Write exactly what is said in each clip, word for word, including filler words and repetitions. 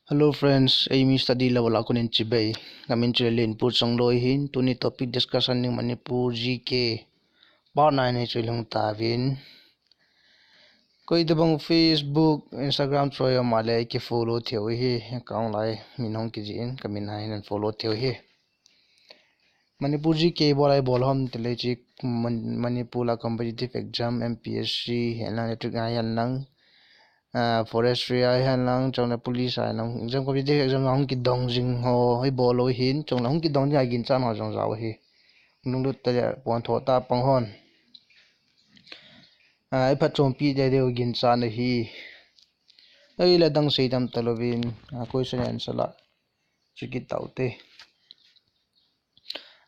Hello friends, eimi study level a konin chibai. Kamin chu Lenpu Chongloi ahin, tuni topic discussion ding Manipur G K. Part nine hi chu lhung tauvin. Koi tabang Facebook, Instagram chu a um le kifollow theiyu hi, account lai min hung kijih in, kamin a hin follow theiyu hi. Manipur G K bol a ibol ham tile chi Man-, Manipur a competitive exam, M P S C, hen lang, electric a hen lang, ah, forestry a hen lang, chule police a hen lang, exam, competitive exam a hung kidong jing ho, ibol u hin, chule hung kidong jing a ginchat ho jong jao hi. Lunglut tale, pon tho tapang hon. Ah, iphatchompi tadeu ginchat ahi. Ei la dang sei tam talouvin, ah, question answer la. Chu kit taute.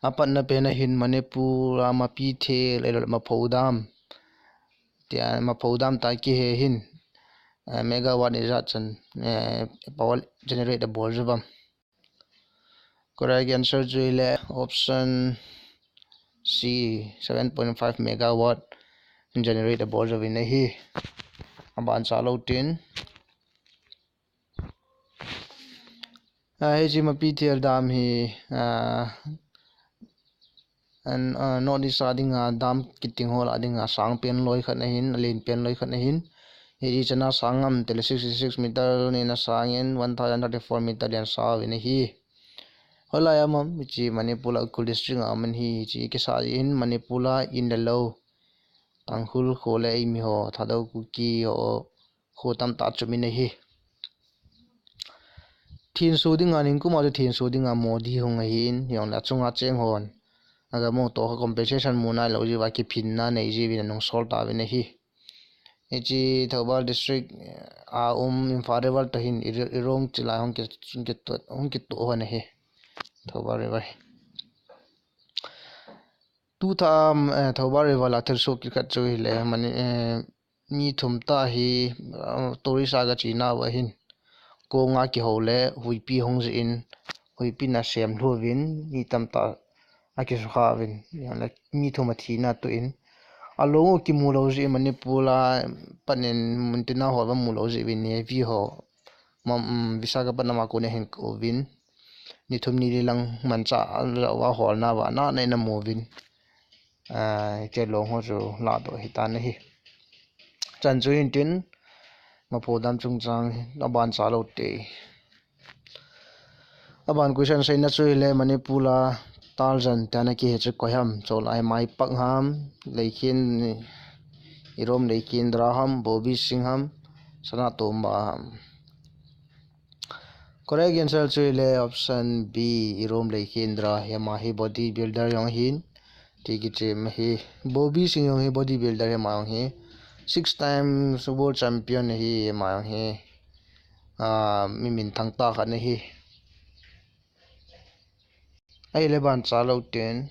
Apatna pen a hin Manipur a Mapithel, ahilou le Maphou Dam. Tia Maphou Dam toh kihe hin, eh, megawatt ijat chan, eh, power generate abol jou uvam. Correct answer chu ahile option C, seven point five megawatt generate abol jouvin ahi. Aban chalou tin. Ah, hiche Mapithel Dam hi, ah, an, ah, North East a dinga dam kiting ho lah a dinga sang pen loi khat ahin, alen pen loi khat ahin. Hiche chana sang ham tile sixty six meter nin asang in, one thousand thirty four meter len sa uvin ahi. Hoilai a um ham, hiche Manipur a Ukhrul district a um in ahi, hiche kisa jeh hin Manipur a in le lou, Tangkhul kho le eimi ho, Thadou Kuki ho, kho tamtah achom in ahi. Thenso dinga, nikum a chu thenso dinga Modi hung ahin, hijongle achunga cheng hon, agam u toh kha compensation mu nailou jeh uva kiphinna nei jeh uvin anung sol tauvin ahi. Hiche Thoubal district a um Imphal River toh hin, Iro-, Irong chilai hung ki, hung kitoh, hung kitoh hon ahi. Thoubal River hi. Tu thah, eh, Thoubal River a thilsoh kit khat chu ahile, Mani-, eh, mi thum tah hi, ah, tourist a aga che nauva hin, kong a kihou le huipi hung jeh in, huipi in asem lhu uvin, mi tamtah akisukha uvin, hijongle mi thum athina toh in, along u kimu lou jeh in Manipur a pat in muntina ho va mu lou jeh uvin Navy ho, ma, um, Visakhapatnam a kon ahin kou uvin, ni thum ni li lang manchah a, a holna uva ana, ana mu uvin. Ah, hiche long ho chu ladoh ahitan ahi. Chan chu hin tin, Maphou Dam chungchang aban chalou te. Aban question seina chu ahile Manipur a Tarzan tia ana kihe chu koi ham, chule Maipak ham, Leikhen, Irom Leikhendra ham, Bobby Singh ham, Sanatomba ham. Correct answer chu ahile option B, Irom Leikhendra, ama hi body builder jong ahin, ti kichep ahi. Bobby Singh jong hi body builder hi, ama jong hi six times world champion ahi, ama jong hi, ah, mi minthang tah khat ahi. Ahile ban chalou ten.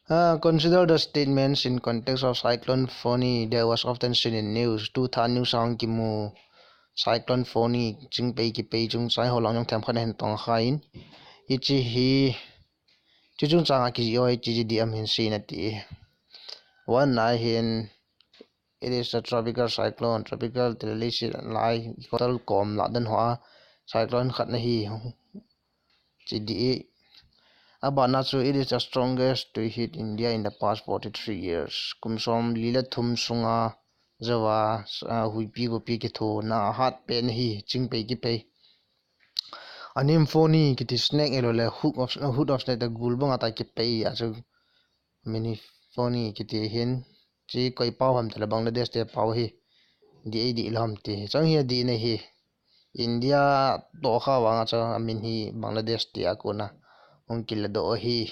Ah, consider the statements in context of Cyclone Fani that was often seen in news. Tu thah news a hung kimu Cyclone Fani, chingpei kipei chungchang ho lang jong themkhat nahin tong khan. Hiche hi, chu chungchang a kijih ho hi, chu chu dih ham hin sei in ati. One a hin, it is a tropical cyclone, tropical tile leiset lai, equator kom lah dan hoa cyclone khat ahi, chu dih. Aban a chu, it is the strongest to hit India in the past forty-three years. Kum somli le thum sunga jouva, ah, huipi gopi kithona ahat pen ahi, chingpei kipei. Amin Fani kiti, snake ahilou le hook of, hood of snake, agul banga tah kipei a chu amin hi Fani kiti ahin. Chu koi pao ham tile Bangladesh te pao ahi. Dih e dih lou ham ti. Chang hi adih na ahi. India toh kha vanga chu amin hi Bangladesh te a kona hung kiladoh ahi.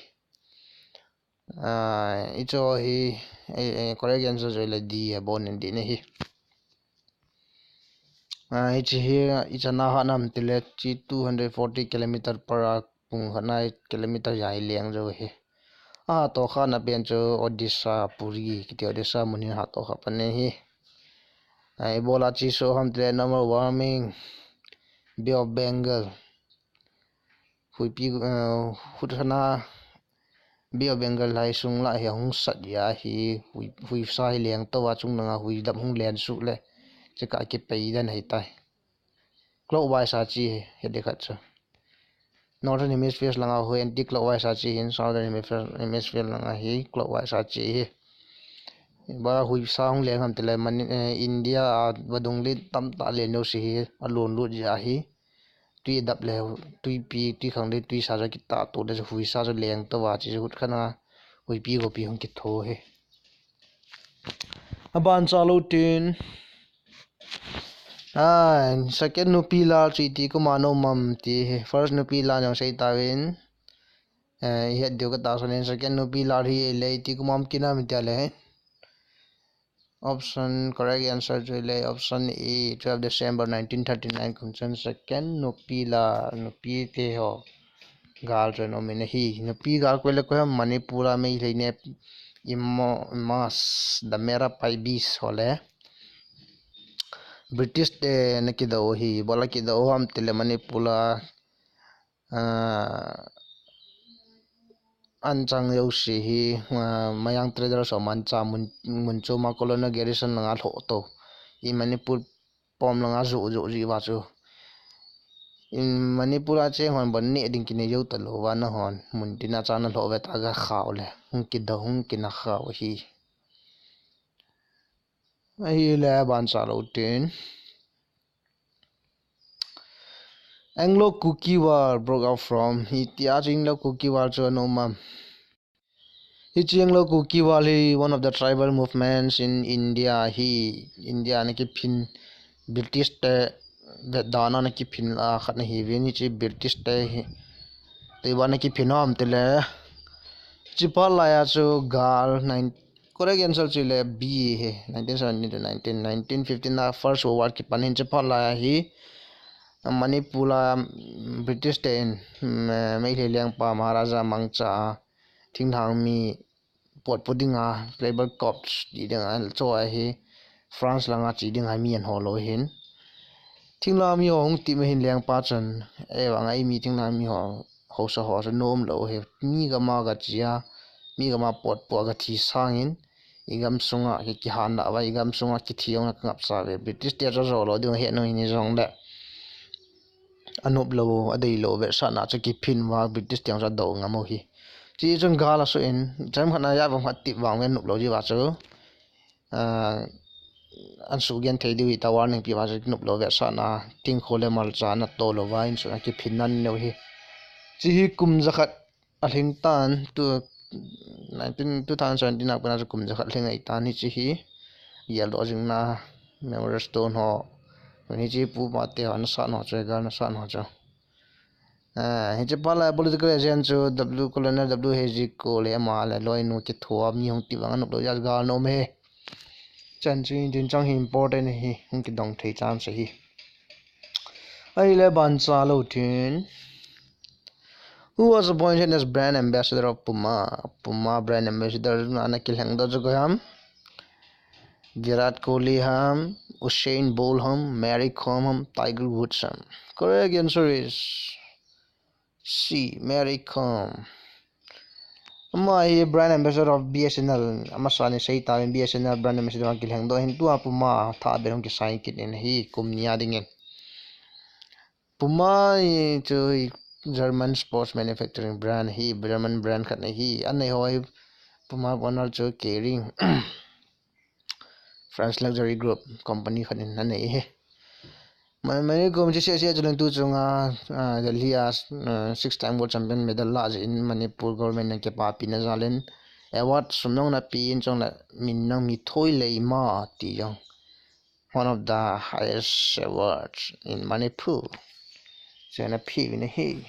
Ah, hiche hi, eh, eh, correct answer chu ahile D, abon in dih na ahi. Ah, hiche hi, ichan a hat ham tile, chu two hundred forty kilometer per hour, pung khat na kilometer ja hi leng jou ahi. Ahatoh khatna pen chu Odisha, Puri kiti Odisha mun hi ahatoh kha pan ahi. Ah, ibola chu soh ham tile, number warming, Bay of Bengal. Huipi, eh, hut khat na Bay of Bengal lai sung lah hi ahung sat jeh a hi hui, huisa hi leng tou a, chung langa huidam hung len suh le Chika kipei dan ahitai. Clockwise a che hi, hiti khat chu. Northern Hemisphere langa hi anti-clockwise a che hin, Southern Hemisphere, Hemisphere langa hi clockwise a che hi. Ba huisa hung leng ham tile man, eh, India a vadung len tamtah len jouse hi alon lut jeh ahi. Tui dap le, tuipi, tui khang le, tuisa chu kitah to le, huisa chu leng to va, che chu hut khat a, huipi gopi hung kitho hi. Aban chalou tin. Ah, second nupi lal chu iti kuma na um am ti hi. First nupi lal jong sei tauvin. Eh, i het diu ka tahsan in, second nupi lal hi le iti kuma um kit nam tia le. Option, correct answer chu le option A, twelve December nineteen thirty-nine kum chun second nupi lal, nupi te ho gal chu ana um in ahi. Nupi gal koi le koi ham, Manipur a Meitei ne Imo, Imas, the Meira Paibis ho le British te na kidou hi, ibola kidou ham tile Manipur a, ah, anchang jouse hi, ah, Mayang traders ho mancha mun, mun chom a colonial garrison langa lhoh to. I Manipur pom langa joh joh ji va chu. In Manipur a cheng hon bon neh ding kinei jou talou va na hon. Mun tina cha na lhoh ve ta ga khao le. Hung kidou, hung kina khao hi. Ahile aban chalou tin. Anglo-Kuki War broke out from. Hitia chu Anglo-Kuki War chu ana um am. Hiche Anglo-Kuki War hi one of the tribal movements in India hi, India ana kiphin, British te vetdan a ana kiphin lai khat ana hiuvin, hiche British te hi, tui ban ana kiphin ham tile. Hiche phat laiya chu gal nine, correct answer chu le B hi, nineteen seventeen to nineteen, nineteen fifteen a First World War kipan hin hiche phat laiya hi, Manipur a, mm, British te in, mm, Meitei lengpa Maharaja Mangcha a, thinglhang mi potpo dinga, labor corps ti dinga, cho a hi France langa che dinga mi an hol u hin. Thinglhang mi ho hung ti ma hin lengpa chun, e vang a i mi thinglhang mi ho, haosa ho chu nom lou hi. Mi gam a ga che a, mi gam a potpo a ga thi sangin, i gam sunga ki, kihanna uva, i gam sunga kithi jong na ka ngapsa ve. British te chu jou lou ding ahi, nu hi ni jong le. Anop lou, adei lou, vetsahna chu kiphin uva, British te jong chu adou ngam u hi. Chuchun gal asuh in, cham khat na ya vang khat tip vang ve nop lou ji uva chu. Ah, an sugenthei diu hita warning pi uva chu nop lou vetsahna, tingkho le malcha na to lou uva, insung a kiphinna nei u hi. Chuhi kum jakhat alhing tan, tu nineteen, two thousand seventeen a pat a chu kum jakhat lhing ahi tan hiche hi. Geldoh jingna Memorial Stone ho. Hiche pu pa te ho ana sat ho chu, gal ana sat ho chu. Ah, hiche phat lai political agent chu W, Colonel W H G Cole le ama le loinu kithoa mi hung ti vang anop lou jeh a gal ana um e. Chan chu din chang hi important hi, hung kidong thei chance hi. Ahile ban chalou tin. Who was appointed as brand ambassador of Puma? Puma brand ambassador ana kilhengdoh chu koi ham? Virat Kohli ham, Usain Bolt ham, Mary Kom ham, Tiger Woods ham. Correct answer is C, Mary Kom. Ama hi brand ambassador of B S N L. Amasa ni sei tauvin B S N L brand ambassador kilhengdoh hin tua Puma tha ber hung kisign kit in ahi kum ni a dingin. Puma hi chu German sports manufacturing brand hi, German brand khat ahi. Anei ho hi Puma owner chu Kering. French luxury group company khat in anei hi. Mani, Mary Kom chu seh seh chu leng tu chunga, ah, Delhi a, ah, six time world champion medal la jeh in Manipur government in kipapi na jal in award sum jong ana pe in chule min jong Mithoi Leima ti jong. One of the highest awards in Manipur. Chu ana pe uvin ahi.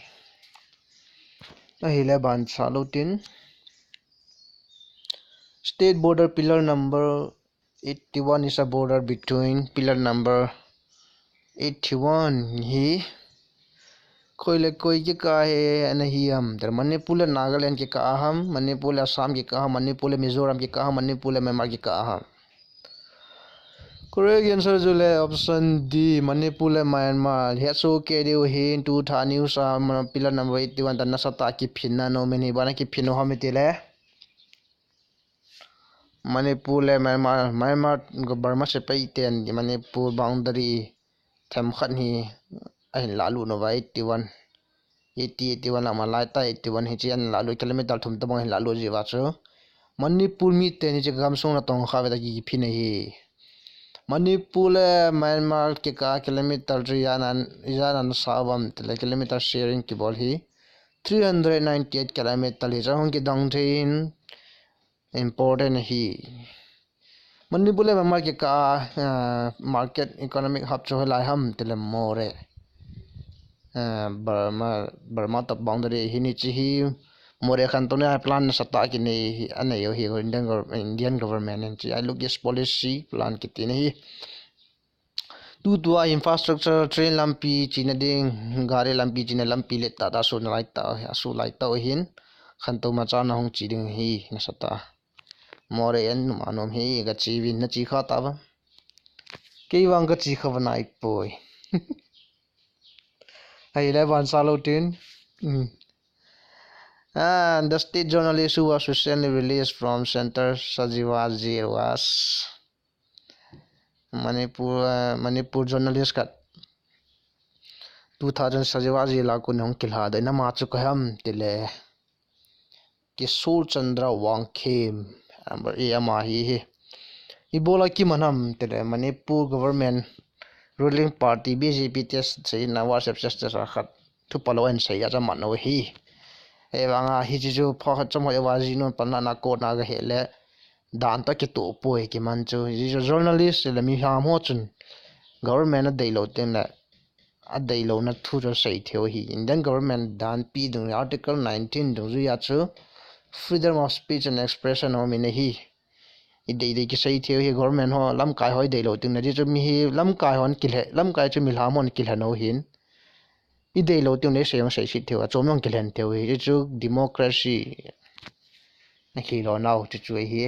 Ahile ban chalou tin. State border pillar number eighty-one is a border between pillar number eighty-one hi koi le koi kikah a ana hi ham? Tia Manipur le Nagaland kikah a ham, Manipur le Assam kikah a ham, Manipur le Mizoram kikah a ham, Manipur le Myanmar kikah a ham? Correct answer chu le option D, Manipur le Myanmar. Hiche chu kei diu hin tu tha news a pillar number eighty-one ta nasatah a kiphinna ana um in, ibola kiphin u ham iti le. Manipur le Myanmar, Myanmar Burma sepai ten Manipur boundary themkhat hi ahin lalut nauva eighty-one, eighty, eighty-one lama laitah eighty-one hiche ahin lalut kilometer thum tobang ahin lalut jiuva chu Manipur miten hiche gamsung natong kha ve ta kiphin ahi. Manipur le Myanmar kikah kilometer chu ijat a, ijat a nasa uvam tile kilometer sharing kibol hi three hundred ninety-eight kilometer hi chu hung kidong thei in important ahi. Manipur le Myanmar kikah, ah, market economic hub chu hoilai ham tile Moreh. Ah, Burma, Burma toh boundary hi ni chu hi Moreh khantouna plan nasatah kinei hi, anei u hi Indian gov-, Indian government in chu Look East policy plan kiti na hi. Tutua infrastructure, train lampi chena ding, gari lampi chena lampi le tah tah asu nalai tah, asu lai tah u hin khantou macha na hung che ding hi nasatah. Moreh in numa nom hi kache uvin nache kha tauva. Kei vang kache kha uva naipoi. Ahile ban sa lou tin. Hmm. And the state journalist who was recently released from center, Sajiva Jail, was Manipur, uh, Manipur journalist khat two thousand Sajiva Jail a kon hung kilha doh in ama chu koi ham tile Kishore Chandra Wangkhem, number A ama hi hi. Ibola kiman ham tile Manipur government ruling party B J P te seina WhatsApp status a khat thu palou ahin sei a chu aman u hi. Ahivanga hiche chu phat khat chomkhat uva jinu panlahna kona gahe le dan toh kitoh poi kiman chu. Hiche chu journalist le mi ham ho chun government adeilou teng le adeilouna thu chu asei thei u hi. Indian government danpi dungjuia Article nineteen dungjuia chu freedom of speech and expression aum in ahi. Idei dei kisei thei u hi government ho, lamkai ho ideilou teng le, hichu mi hi lamkai hon kilhe, lamkai chu milham hon kilhen u hin. Ideilou teng le isei jong seiset thei u, achom jong kilhen thei u hi. Hichu democracy na kilou nau chu chu ahi.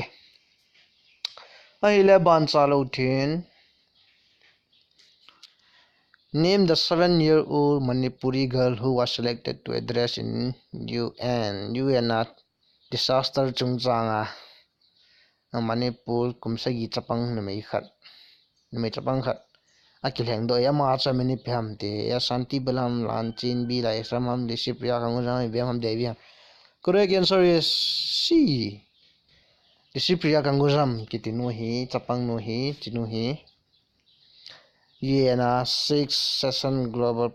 Ahile ban cha lou thin. Name the seven-year-old Manipuri girl who was selected to address in U N, U N a disaster chungchang a, a Manipur kum sagi chapang numei khat, numei chapang khat akilheng doh e, ama chu amin ipi ham ti, Santi Bal ham, Lanchin Bila Esam ham, Lisipriya Kangujam, Ibem ham, Devi ham. Correct answer is C. Lisipriya Kangujam kiti nu hi, chapang nu hi, chinu hi. U N a sixth session Global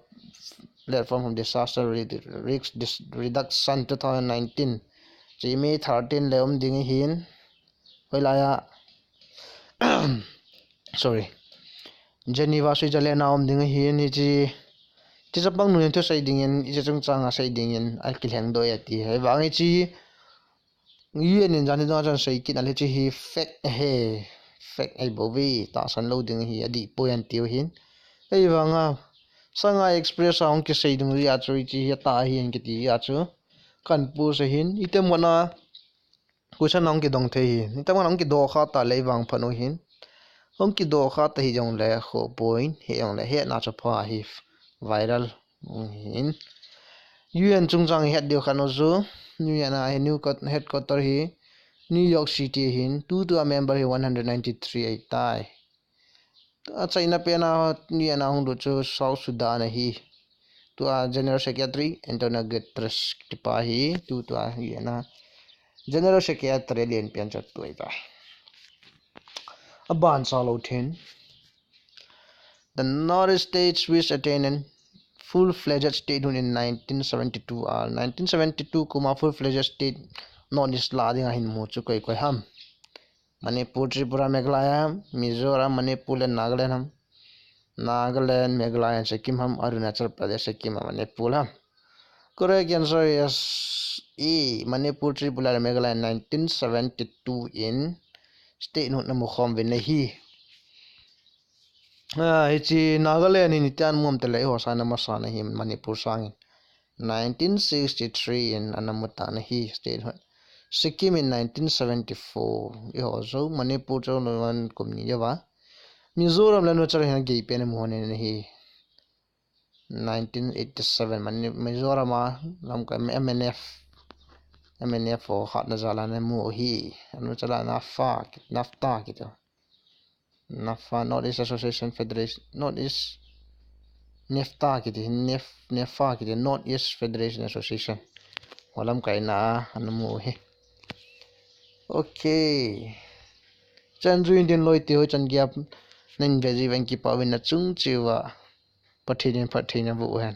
Platform on Disaster Re-, Risk Dis-, Reduction two thousand nineteen. Chu May thirteen le um ding ahin. Hoilai a, sorry. Geneva, Switzerland a um ding ahin, hiche, hiche chapang nu hin thusei dingin, hiche chungchang a sei dingin, akilheng doh e ati. Ahivang hiche, U N in jan hi dong a chun sei kit a le hiche hi fake ahi, fake ahi bou ve, tahsan lou ding ahi, adih poi atiu hin. Ahivang a, Shanghai Express a hung kisei dungjuia chu, hiche hi atah ahi kiti a chu, kan post ahin, item khat a, question a hung kidong thei hi, item khat a hung kidoh kha ta le ivang phat u hin, hung kidoh kha ta hijongle, khoh poi, hijongle, hetna chu pha hi, viral, ahin. U N chungchang het diu khat u chu, U N a hi new headquarter hi New York City ahin, tutua member hi one hundred ninety-three ahitai. Achaina pen a U N a hung lut chu South Sudan ahi. Tua General Secretary Antonio Guterres kiti pa hi, tutua U N a General Secretary alen pen chu tua ahitai. Aban cha lou thin. The North East states which attained full-fledged statehood in nineteen seventy-two are, nineteen seventy-two kum a full-fledged state North East la ding a hin mu chu koi koi ham. Manipur, Tripura, Meghalaya, Mizoram, Manipur le Nagaland ham. Nagaland, Meghalaya, Sikkim ham, Arunachal Pradesh, Sikkim, Manipur ham. Correct answer is E, Manipur, Tripura, Meghalaya, nineteen seventy-two in statehood ana mu khom uvin ahi. Ah, hiche Nagaland hi nitian mu ham tile eiho sanga masa ahi Manipur sangin. Nineteen sixty-three in ana mu tan ahi statehood. Sikkim in nineteen seventy-four. Eiho jong Manipur jong lou kum ni jeh a. Mizoram le Arunachal hin agei pen a mu hon in ahi. Nineteen eighty-seven Mani-, Mizoram a lamkai M N F M N F ho hatna jal a namu u hi. Anu chala NAFA, NAFTA kiti. NAFA, North East Association Federation, North East, NEFTA kiti, NEF, NEFA kiti, North East Federation Association. Ho lamkaina a anamu u hi. Okay. Chan chu Indian loi te ho chan gei a nahin ve jiuvin kipa uvin nachung cheh uva Pathen in phatthei naboh u hen.